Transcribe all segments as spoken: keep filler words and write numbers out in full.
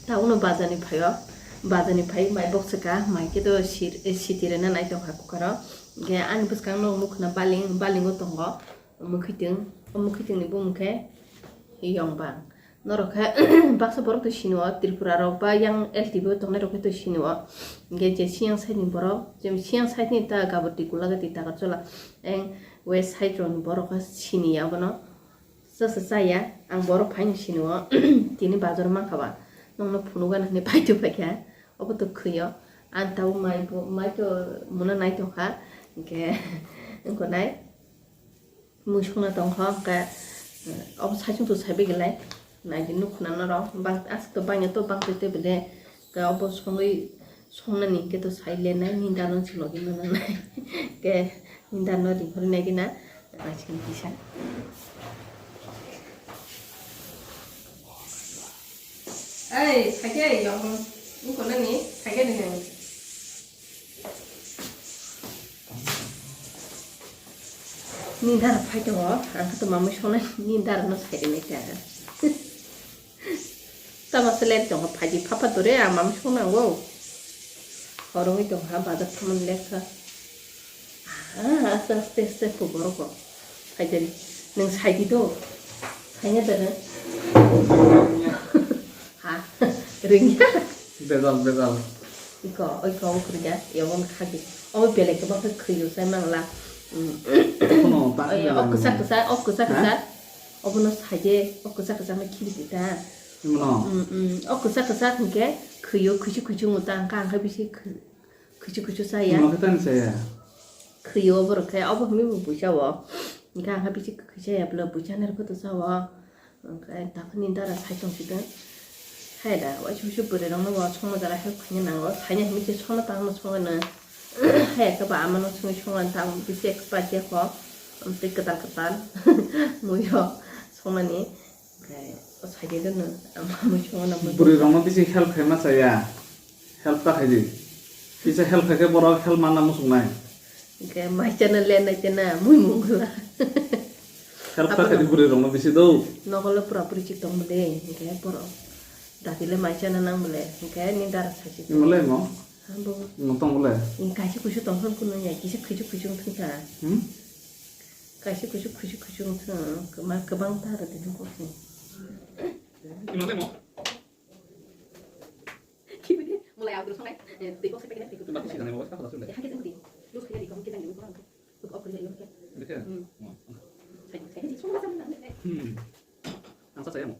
Tabukno bazarni phaio, bazarni phai mai bokswk ka, mai khe to sir-, eh, siti rwna nai tongkha kukaro. Hwnkhe ani bwskango nukna baling, balingo tongo mwkhwitwng, o mwkhwitwngni bumung khe Yongbang. Norok khe baksa borok to sinio, Tripura rok ba yang L T B o tongnai rok khe to sinio. Hwnkhe je siyang side ni borok, je siyang side ni ta Gabati, Gulagati, Takarchola, eng west side rok ni borok khe siniya abono. Chasa chaya, ang borok phaino sinio, tini bazar mankha ba, nokno phunukgana hinwi paitwi phaikha, obo to khwio, ang tabuk mai bo, mai to muna naitokha, hwnkhe wngkha nai, mui songna tongkha, hwnkhe obo saichung to saibai glai, naidi nukhuna norok, bang, aswk to bangya to bangtwi tei bwle, Khe obo songwi songnani hwnkhe to sai lenai, nini dano se logi mananai. Khe nini dano ringkhorwi nai gina, naising kisa. Ei, saikhe yong, wngkha nani, saikhe nini. Nini dara phai tongo, ang khe to mamwi songnai, nini dara no sai rinai ta. Tama se ler tongo, phaidi phapha dore, ang mamwi song nango. Horongwi tongkha, bazar thangmani lekha. Ah, aste, aste, aste, kho borok bo. Phaidi, nwng saidi do. Saina dana. Ha, ringya. Bejal, bejal. Iko, iko, iko, ringya. Yabon khagi. O belai khe bakhe khwio sai mangla. Mm. Kono ta Oi, khwio o kwsa mangla. Kwsa, o kwsa Ha? Kwsa. Obono saide, o kwchak kwchak no khibidi ta. Imono? Mm, mm. O kwchak kwchak hinkhe khwio, khwichu khwichu wng ta, hwnkha ang khe bisi khwi-, khwichu khwichu chaya. Imono khe tani chaya? Khwio borok khe, obo hinwi bo buisa o. Hwnkha ang khe bisi khwi chaya bwle, buisa nai rw khe to cha o. Hwnkhe takhwni dara sai tong sidi. Hai da, waisa waisa bwrwi rok no bo songma jara help khaina nango. Saina hinwi se songno tangno songwi no. Hai khe ba ama no songwi songwi tang bisi expert ya kho. Amtwi kwtal kwtal. Muiyo songnani. Omo side no ama muiyo songnani. Bwrwi rok no bisi help khaima chaya. Help ta khaidi. Kisa help khaikhe borok help manna muchungnai. Hwnkhe mai chana le nai chana mui mungla. Help ta khaidi bwrwi rok no bisi do. Nogo le pura puri chik tong de. Hwnkhe borok. Dati le mai chana nang bole. Hwnkhe ni dara sai chik. Ni mole mo? Hambo. Mo tong bole. Ni kaisa kuisu tong hwn kuno ya. Kisa kuisu kuisu thung ta. Hmm? Kaisa kuisu kuisu kuisu thung. Kwma kwbang ta rw tini kok ni. Ni mole mo? Kibidi mulai agro sonai. Tei kok sai pakai tei kok. Mati sih, tadi mau apa, apa sudah? Ya, hakik tengok di. Lu sekali di kamu kita dulu kurang. Tuk off kerja, iya, oke. Oke. Hmm. Wah. Saya, saya di semua sama. Hmm. Ang sa saya mo.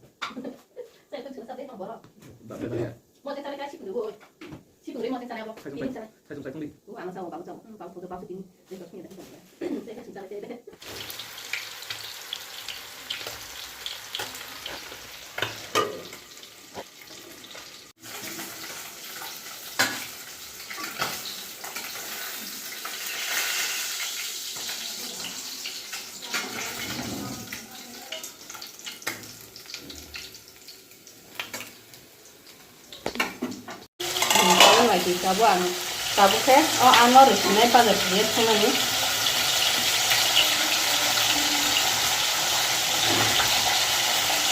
Saya kan sudah sampai nombor. Dapat ya. Mau saya cari kasih dulu. Si dulu mau saya cari apa? Saya Ini cari. Saya saya tunggu. Oh, anak saya bagus, bagus, bagus, bagus ini. Saya terus punya tadi. Saya kasih cari saya. Tabuk ang, tabuk khe o ano rwchwnai bazar thangwi thumani.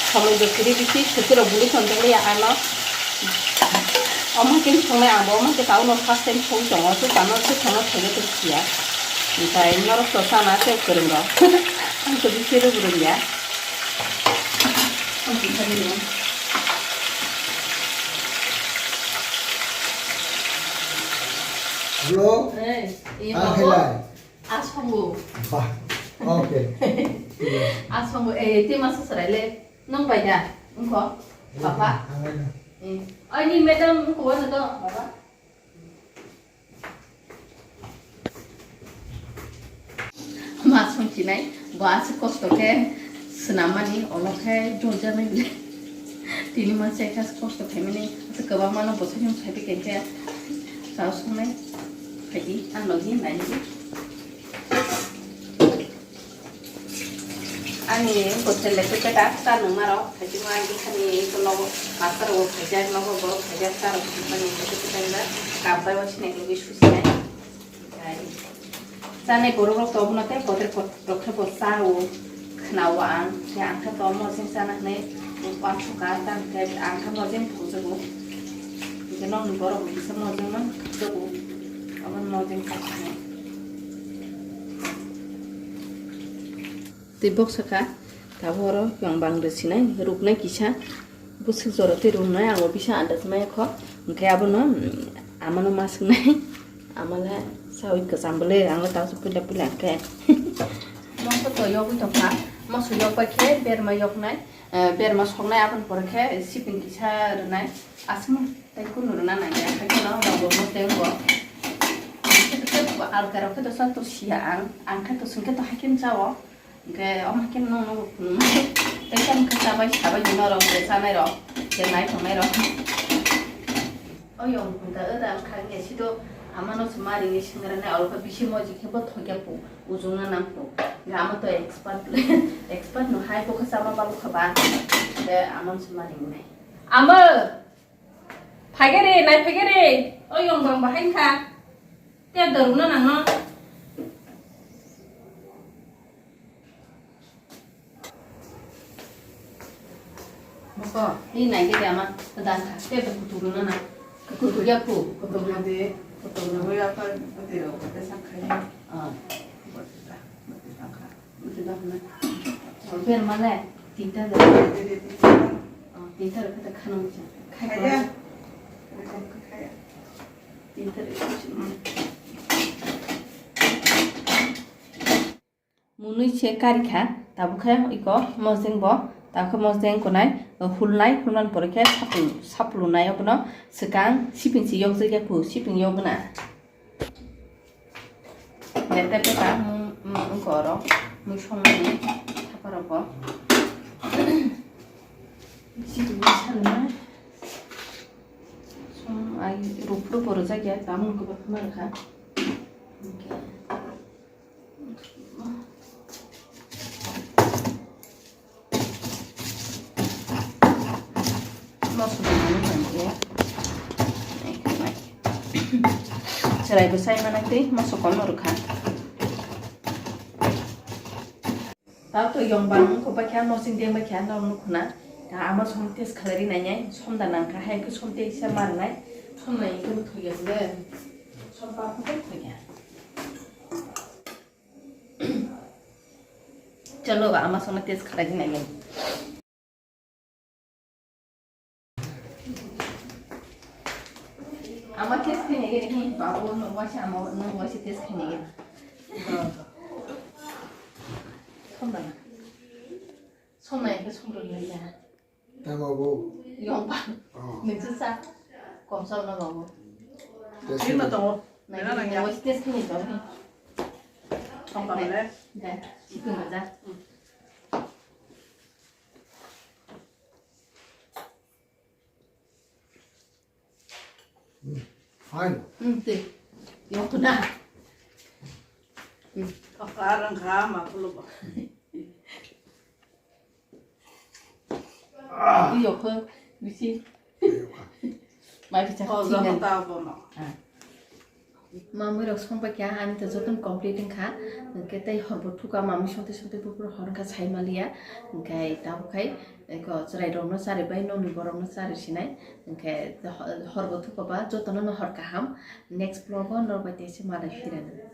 Samui bo kwrwi bisi swtwi rok buli tonjak liya ano. Omo khe songnai ang bo, omo khe tabuk no first time song tongo, swkang no swkang no thaibai tong siya. Hwnkhe norok to sana se kwrwng rok. Ang to bisi rw rwngya. Hello? Hey, iya, Ah, babu. Hello. Asongo. Bah, okay. Asongo, eh, te masa serai le. Nong bai da? Engko? Papa? Ang bai da. Eh. Ai, ni madam, engko wana to, papa? Ma songchinai, bo aswk kosto khe swnammani, omo khe joljaknai bile. Tini ma se kha kosto khaimani, aswk kwbangma no bwsai no sai khe khe sao songnai. Phaidi, ang logi naidi. Ani hotel le khe ta ta nung maro, khaji ma ani khani to nogo master wo khaijak, nogo borok khaijak, ta rok ani hotel khe ta kap bai wa sinai logi susinai. Chanai borok rok to obono tei kotor kotor khe bo cha o, khna o ang, khe ang khe to omo se chana hinwi Wansukha, tang khe ang khe mojeng phungjago. Hingke nokni borok bo kisa mojeng no phungjago. Abo mojeng kha. Tei boksa kha, tabuk oro yang bang rw sinai, ruknai kisa. Bwswk jora tei ruknai, ang bo bisa andaj maya kho. Hingke abono, mm, amano ma swngnai. Amale sawi kwcham bwle, ang le tabuk puila puila hingke. Moso to yogwi tongkha, moso yokbai khe berma yoknai. Eh, berma soknai aboni pore khe siping kisa rwnai. Aswk tei kunu rwna nangya, hakhe no rwgo mosdeng bo. Alka rok khe dosa to siya ang, ang khe to swngkhe to hakhe cha o. Hingke omo hakhe no no phunuknai. Tei tamo khe chabai sabai di norok je chanai rok, je nai tongnai rok. O yong phunta o da khang ya sido amano se mari ni singra nai oro khe bisi moji khe bo thokya pu ujung na nang pu. Ga amo to expert expert no hai bo khe chama babu kha ba. De amano se mari ni nai. Amo phagere nai phagere o yong bang bahai kha. Te doruna nang no. Boko, ni nai ke ama dan kha, te to kutu runa na. Kutu ya ku. Kutu na de, kutu na ya pa, kutu ro, kutu sa kha ya. Ah. Kutu da, kutu da na. Ber male, tinta de. Ah, tinta ro kata khana mucha. Khai ko. Khai ya. Tinta ro. Munui se kari kha, tabuk khe iko mosdeng bo, tabuk khe mosdeng konai, hulnai, hulmani pore khe sapul, sapulunai abono swkang siping se yokjak ya phu, siping yokgwna. Lete peta mung, mung, mung koro, mung songmani, thapa rok bo. Siping salnai. Song ai rup rup rwjak ya, tamung khe bo thuma rwkha. Okay. Chwrai bwsai manai tei moso kono rwkha. Tao to yong bang wngkha bai kha, mosing deng bai kha, norok nukho na. Ta ama som test khalai ri nai nai, som da nang kha, hai khe som tei kisa mar nai, som nai khe bwthok ya le, som pa khe bwthok ya. Chalo, ama som test khalai ri nai nai. Ama test khainai gini, babu, nwng waisa ama, nwng waisa test khainai gini. Somna. Somna, eke somna ya. Tamo bo. Yong pa. Oh. Nungsa sa. Komsa na babu. Test khainai. Nai, nwng waisa test khainai babu. Somna le. Da, situ maja. Fine. Hmm, tei. Yokna. Hmm. Kok arang kha ma pulubo. Yokho bisi. Mai bicha. Oh, thingan. Jama ta bono. Ah. Mamui rok songbai kha, ani to jotono complete wngkha. Hwnkhe tei horbo thuka mamui songte songte buphuru hor wngkha sai maliya. Hwnkhe tabuk khai eko chwrai rokno charibai, nokni borokno chari sinai. Hwnkhe ho-, horbo thuka ba jotono no hor kaham. Next vlog o norok bai tei se malai phirano.